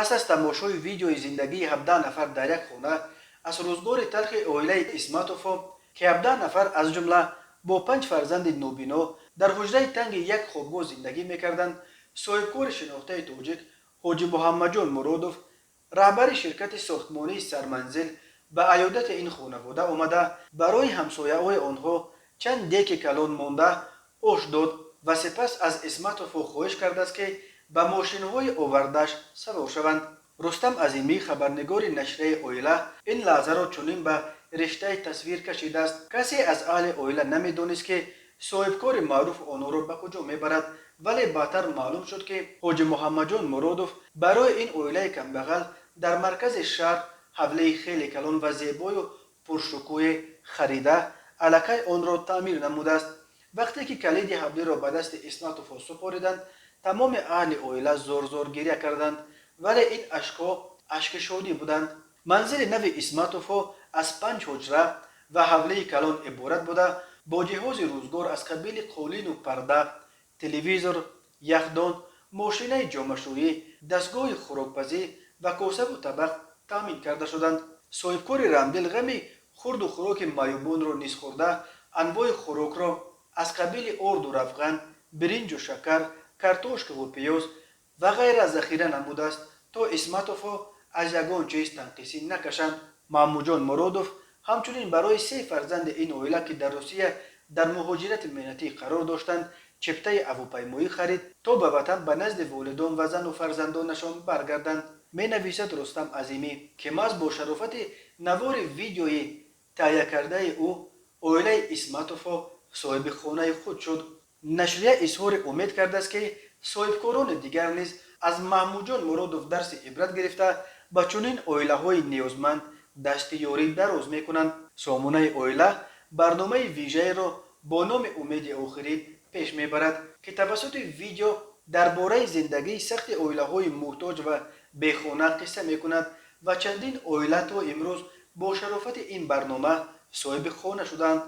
Пас аз тамошои видеои зиндагии 17 нафар дар як хона, аз рӯзгори талхи оилаи Исматовҳо, ки 17 нафар, аз ҷумла бо панҷ фарзанди нобино, дар ҳуҷраи танги як хобгоҳ зиндагӣ мекарданд, соҳибкори шинохтаи тоҷик Ҳоҷи Муҳаммадҷон Муродов, раҳбари ширкати сохтмонии «Сарманзил», ба аёдати ин хонавода омада, барои ҳамсояҳои онҳо чанд деки калон монда ош дод ва сипас аз Исматовҳо хоҳиш кардааст, ки ба мошинҳои овардааш савор шаванд. Рустам Азимӣ, хабарнигори нашрияи «Оила», ин лаҳзаро чунин ба риштаи тасвир кашидааст: касе аз аҳли оила намедонист, ки соҳибкори маъруф онҳоро ба куҷо мебарад, вале баъдтар маълум шуд, ки Ҳоҷи Муҳаммадҷон Муродов барои ин оилаи камбағал дар маркази шаҳр ҳавлии хеле калон ва зебою пуршукӯҳе харида, аллакай онро таъмир намудааст. Вақте ки калиди ҳавлиро ба дасти Исматовҳо супориданд, тамоми аҳли оила зор-зор гиря карданд, вале ин ашкҳо ашки шодӣ буданд. Манзили нави Исматовҳо аз панҷ ҳуҷра ва ҳавлии калон иборат буда, бо ҷиҳози рӯзгор аз қабили қолину парда, телевизор, яхдон, мошинаи ҷомашӯӣ, дастгоҳи хӯрокпазӣ ва косаву табақ таъмин карда шуданд. Соҳибкори раҳмдил ғами хӯрду хӯроки маъюбонро низ хӯрда, анвои хӯрокро аз қабили орду равған, биринҷу шакар, картошкаву пиёз ва ғайра захира намудааст, то Исматовҳо аз ягон чиз танқисӣ накашанд. Маҳмудҷон Муродов ҳамчунин барои се фарзанди ин оила, ки дар Русия дар муҳоҷирати меҳнатӣ қарор доштанд, чиптаи ҳавопаймоӣ харид, то ба ватан ба назди волидон ва зану фарзандонашон баргарданд, менависад Рустам Азимӣ, ки маҳз бо шарофати навори видеои таҳиякардаи ӯ оилаи Исматовҳо соҳиби хонаи худ шуд. Нашрия изҳори умед кардааст, ки соҳибкорони дигар низ аз Маҳмудҷон Муродов дарси ибрат гирифта, ба чунин оилаҳои ниёзманд дасти ёрӣ дароз мекунанд. Сомонаи «Оила» барномаи вижаеро бо номи «Умеди охирин» пеш мебарад, ки тавассути видео дар бораи зиндагии сахти оилаҳои муҳтоҷ ва бехона қисса мекунад ва чандин оила то имрӯз бо шарофати ин барнома соҳиби хона шуданд.